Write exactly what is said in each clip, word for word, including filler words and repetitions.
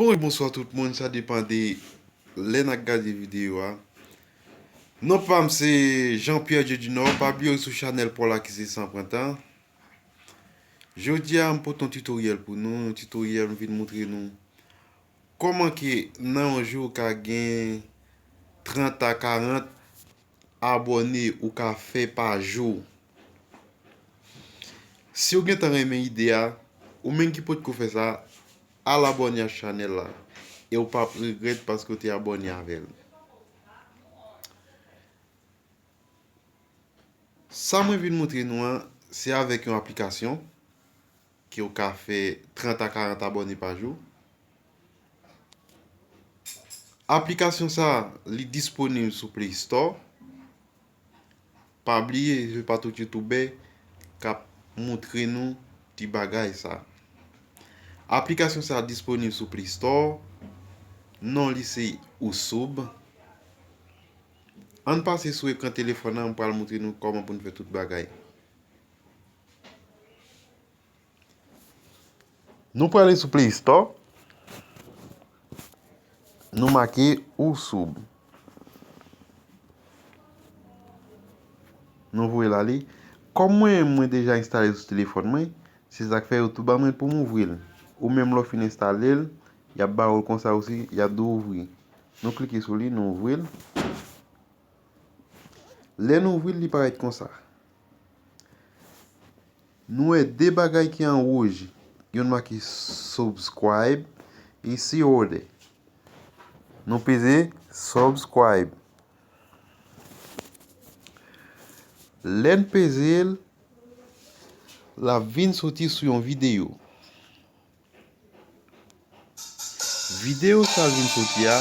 Bonjou, bonswa tout moun, sa depann de lè n ap gade videyo a. Non pa m se Jean Pierre Dieu du Nord, pa bliye w sou chanèl pa w la ki se San Pran Tan. Jodi a m pote yon tutoriel pou nou, yon tutoriel m vin montre nou kòman ke nan yon jou ou ka gen trant a karant abòne ou ka fè pa jou. Si w gentan renmen ide a, ou menm ki potko fè sa, al abòne ak chanèl la e w p ap regrèt paske w te abòne avè l. Sa mwen vin montre nou an, se avèk yon aplikasyon ke w ka fè trant a karant abòne pa jou. Aplikasyon sa, li disponib sou Play Store. Pa bliye, se pa tout youtubè k ap montre nou ti bagay sa. Aplikasyon sa disponib sou Play Store. Non li se Usub. Ann pase sou ekran telefòn nan, m pral montre nou kòman pou n fè tout bagay. Nou prale sou Play Store. Nou make Usub. Nou voye l ale. Kòm mwen, mwen deja enstale l sou telefòn mwen, se sa k fè yo tou ban mwen pou m ouvri l. Ou menm lè w fin enstale l, y ap ba ou l konsa osi, y ap di w ouvri. Nou klike sou li, nou ouvri l. Lè nou ouvri l, li parèt konsa. Nou wè de bagay ki an wouj. Youn make subscribe e see order. Nou peze subscribe. Lè n peze l, l ap vin soti sou yon videyo. Videyo sa vin soti a.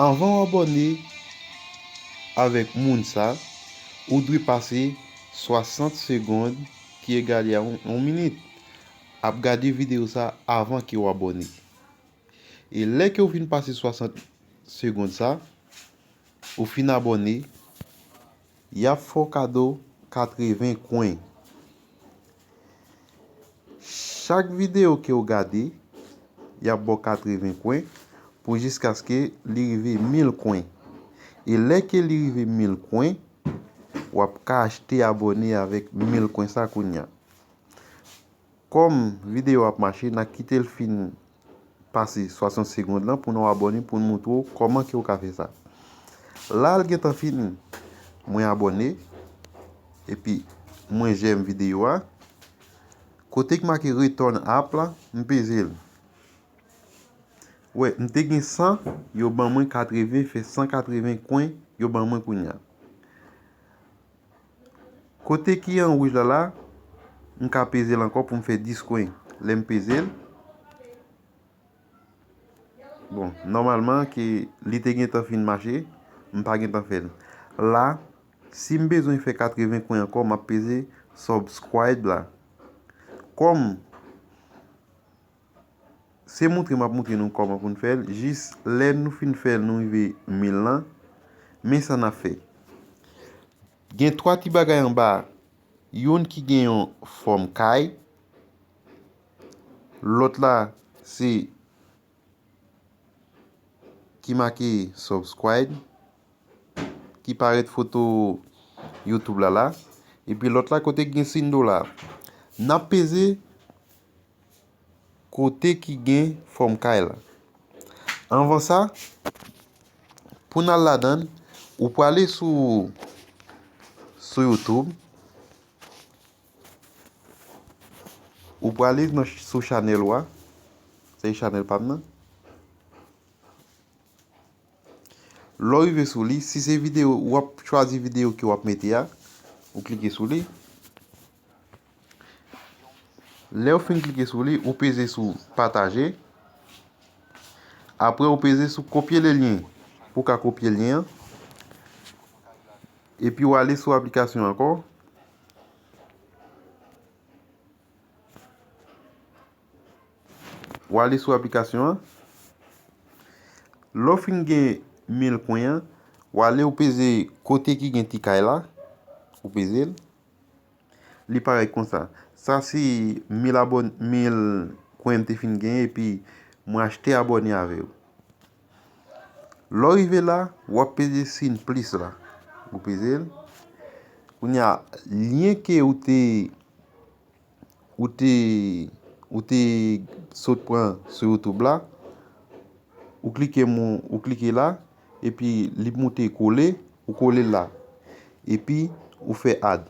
Anvan w abòne avèk moun sa, ou dwe pase swasant segonn ki egale a yon, yon minit ap gade videyo sa avan ke w abòne. E lè ke w fin pase swasant segonn sa, ou fin abòne, y ap fè w kado katreven kwen. Chak videyo ke w gade, y ap ba w katreven kwen pou jiskaske li rive mil kwen. E lè ke li rive mil kwen, w ap ka achte abòne avèk mil kwen sa kounye a. Kòm videyo ap mache, n a kite l fin pase swasant segonn lan pou nou abòne, pou n montre w kòman ke w ka fè sa. La l gentan fini. Mwen abòne, epi mwen j'aime videyo a. Kote k make return app la, m peze l. Wè, m te gen san, yo ban mwen katreven, fè san katreven kwen, yo ban mwen kounye a. Kote ki an wouj la la, m ka peze l ankò pou m fè dis kwen. Lè m peze l, bon, nòmalman ke li te gentan fin mache, m pa gentan fè l. La, si m bezwen fè katreven kwen ankò, m ap peze subscribe la. Kòm Se montre m ap montre nou kòman pou n fè l. Jis lè nou fin fè l, nou rive mil lan, men sa n ap fè. Gen twa ti bagay anba a. Youn ki gen yon fòm kay. Lòt la, se ki make subscribe, ki parèt foto YouTube la la. Epi lòt la kote ki gen siy dola. N ap peze kote ki gen fòm kay la. Anvan sa, pou n al ladan l, ou prale sou, sou YouTube. Ou prale nan, sou chanèl ou a. Se chanèl pa m nan. Lè w rive sou li, si se videyo, w ap chwazi videyo ke w ap mete a, ou klike sou li. Lè w fin klike sou li, ou peze sou pataje. Apre, ou peze sou kopye le lyen pou w ka kopye lyen an. Epi w ale sou aplikasyon ankò. W ale sou aplikasyon an. Lè w fin gen mil kwen an, w ale ou peze kote ki gen ti kay la. Ou peze l. li parèt konsa. Sa se mil abòn, mil kwen m te fin genyen, epi mwen achte abòne avè yo. Lè w rive la, w ap peze siy plis la. Ou peze l. Kounye a, lyen ke ou te, ou te, ou te sot pran sou YouTube la, ou klike, ou klike la, epi li moute kole, ou kole la. Epi, ou fè add.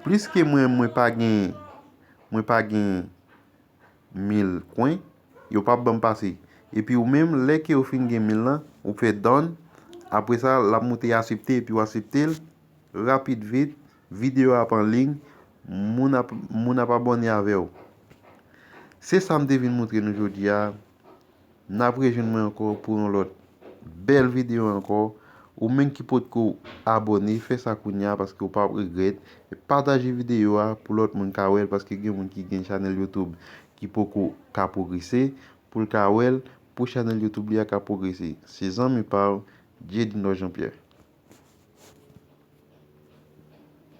Pliske mwen, mwen pa gen, mwen pa gen mil kwen, yo p ap ban m pase. Epi ou menm, lè ke ou fin gen mil lan, ou fè done. Apre sa, l ap moute aksepte, epi ou aksepte l. Rapid vit, videyo a ap an liy, moun ap, moun ap abòne avè w. Se sa m te vin montre nou jodi a. N ap rejwenn mwen ankò pou yon lòt bèl videyo ankò. Ou menm ki potko abòne, fè sa kounye a paske w p ap regrèt. Pataje videyo a pou lòt moun ka wè l paske gen moun ki gen chanèl YouTube ki poko ka pwogrese, pou l ka wè l, pou chanèl YouTube li a ka pwogrese. Se zanmi pa w, Dieudinor Jean Pierre.